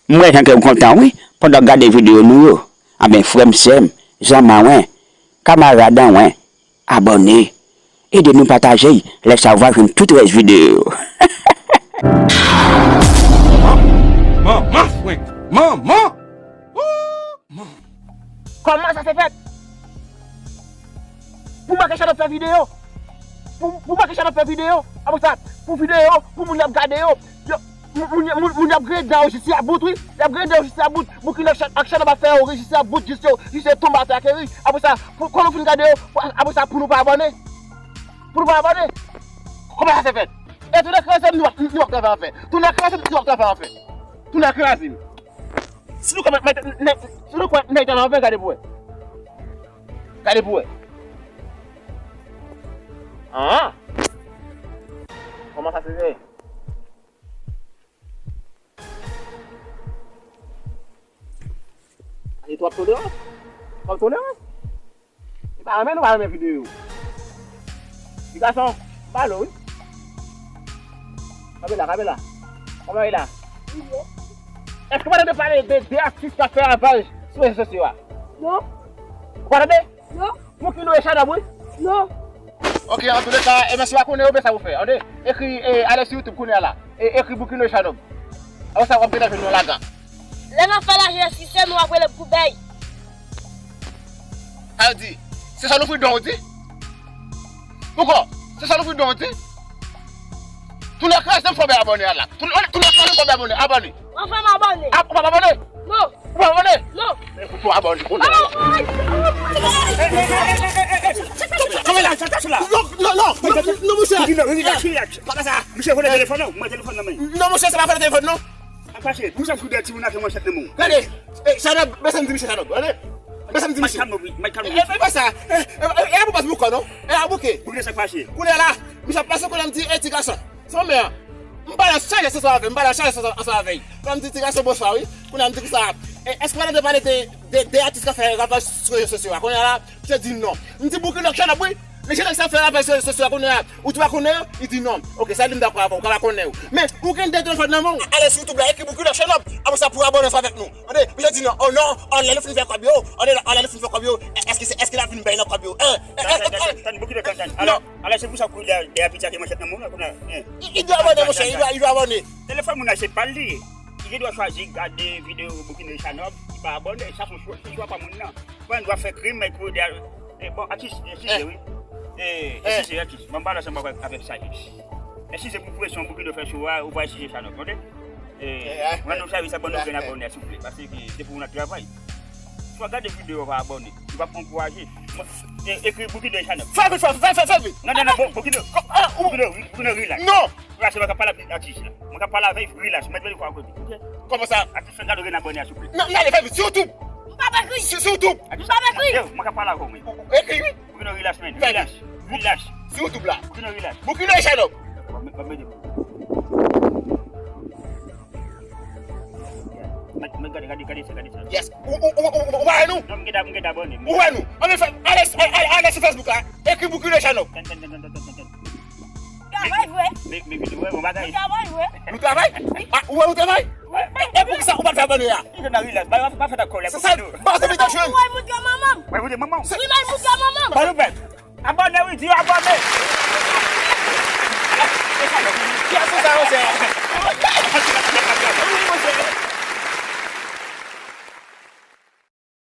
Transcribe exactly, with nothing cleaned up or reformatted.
M wè jan ke w kontan wi, pandan w gade videyo nou yo. Anben, frè m, sè m, zanmi mwen, kamarad mwen, abòne. Ede nou pataje l, lè sa w va jwenn tout rès videyo yo. Manman, manman, frenk, manman! Woo! Kòman sa se fèt? Pou make chanèl fè videyo. Pou, pou make chanèl fè videyo. Apre sa, pou videyo, pou moun y ap gade yo. Yo, moun, moun, moun, moun y ap griyen dan yo jis y ap bout, wi. Y ap griyen dan yo jis y ap bout. Bouki ak chanèl ap fè yo ri jis y ap bout, jis yo, jis yo tonbe atè ak ri. Apre sa, pou, kòman nou fin gade yo, apre sa, pou nou pa abòne. Pou nou pa abòne. Kòman sa se fèt? E tounen kraze m, nou ap, nou ap travay anfè. Tounen kraze m, nou ap travay anfè. Tounen kraze m. Si nou kwè nèg, nèg, si nou kwè nèg travay anfè, gade pou wè. Gade pou wè. Ah! Kòman sa se fè? Ane twòp tolerans. Twòp tolerans. Li pa renmen nou, pa renmen videyo. Ti gason, m pale w, wi. Kanpe la, kanpe la. Kòman w ye la? Èske w pa tande pale de de atis k ap fè ravaj sou rezo sosyo a? Non. Ou pa tande? Non. Bouki nou e Chanòb, wi. Non. Ok, antouleka, e mèsi, w a konnen, oubyen sa pou fè. Tande, ekri, e, ale sou YouTube kounye a la. E, ekri Bouki nou e Chanòb. Apre sa, w ap gentan jwenn yon lagan. Lè n ap fè lajan, si se nou ap rele pou bèy. Sa yo di, se sa nou fridon ou di? Poukò? Se sa nou fridon ou di? Tounen kraze m fò bèy abòne a la. Tounen, tounen kraze m fò bèy abòne, abòne. Anfen m abòne. Ap, ou p ap abòne? Non. Ou p ap abòne? Non. Ou abòne, ou abòne. Kanpe la, sa tach la. Non, non, non, non, non, monchè. Rilaks, rilaks. Pa fè sa. Misye vòlè telefòn nan, mwen telefòn nan men. Non, monchè, se pa vòlè telefòn, non. Ap fache, pou sa kou dèyè timoun nan fè manchèt nan men w. Gade, e, Chanòb, men sa m di misye Chanòb, gade. Men sa m di misye. Mike Chanòb, wi, Mike Chanòb. E, e, e pa sa, e, e, e, e pa bouke, non? E pa bouke. Bouke sa fache. Kounye a la, misye ap pase kounye a m di, e, ti gason. Se mwen menm. M pale chaje se swa avè, m pale chaje se swa avè. Kounye a m di, ti gason, bonswa, wi. Kounye a m di konsa, e, èske w pa tande pale de, de, de atis k ap fè ravaj sou rezo sosyo a? Kounye a la, misye di non. M di, Bouki nou e Chanòb, wi. Men se nèg sa fè ravaj sou rezo sosyo a kounye a, ou tou pa konnen yo? Li di non. Ok, sa di m dakò avè w, ou ka pa konnen yo. Men, ou gen de telefòn nan men w. Ale sou YouTube la, ekri Bouki nou e Chanòb. Apre sa, pou abòne ansanm avèk nou. Tande, misye di non. Oh non, oh, lè nou fin fè kòb yo. Oh, lè, oh, lè nou fin fè kòb yo. Èske se, èske n ap vin bay nan kòb yo? Hein? Tann, tann, tann, tann, tann, Bouki, tann, tann. Alò, alò, se pou sa w kouri dèyè, dèyè piti a ki manchèt nan men w la, kounye a, hein? Li, li dwe abòne, monchè, li dwe, li dwe abòne. Telefòn moun nan se pa l li ye. Li gen dwa chwazi gade videyo Bouki nou e Chanòb, li pa abòne, sa se chwa, se chwa pa moun nan. Mwen dwa fè krim, mwen kouri dèyè. E, bon, atis, eskize, wi. E, eskize, atis. Mwen pale ansanm avèk, avèk Sajis. Eskize pou presyon Bouki nou fè sou ou a, ou pa eskize Chanòb, tande? E, mwen nou Sajis sa ban nou grenn abòne, souple. Paske depi w nan travay, swa gade videyo, pa abòne. Li p ap ankouraje. Mwen, e, ekri Bouki nou e Chanòb. Fè vit, fè, fè, fè, fè vit. Non, non, non, Bouki nou. Bouki nou, Bouki nou, rilaks. Non. Rilaks, mwen ka pale ak atis la. Mwen ka pale avè l, rilaks. Mwen mete l fwa kote. Ok? Kòman sa? Atis, fè gade grenn abòne a, souple. Nan, nan, fè vit, sou YouTube. M p ap ekri. Sou, sou YouTube. Atis, m p ap ekri. Yo, mwen ka pale avè w, men. Ekri, wi. Bouki nou, rilaks, men. Rilaks. Rilaks. Sou YouTube la. Bouki nou, rilaks. Bouki nou e Chanòb. Mwen, mwen mete. Mwen, mwen gade, gade, gade sa, gade sa. Yes. Ou, ou, ou, ou, ou pa wè nou? Non, m gentan, m gentan abòne. Ou wè nou? Anben fè, ale, ale, ale sou Facebook la. Ekri Bouki nou e Chanòb. Tann, tann, tann. Travay vre. Men, men videyo, bon bagay. Nou travay vre. Nou travay? Ah, ou wè nou travay? Wi. E, e poukisa ou pa t fè abòne a? Li nan rilaks, pa, pa, pa fè ta kòlè. Se sa, pa se videyo jwenn. Ou wè moun gen manman. Wè, ou gen manman. Wi, men moun gen manman. Ba nou pèp. Abòne, wi, di yo abòne. Ki a se sa, monchè? Wi, monchè.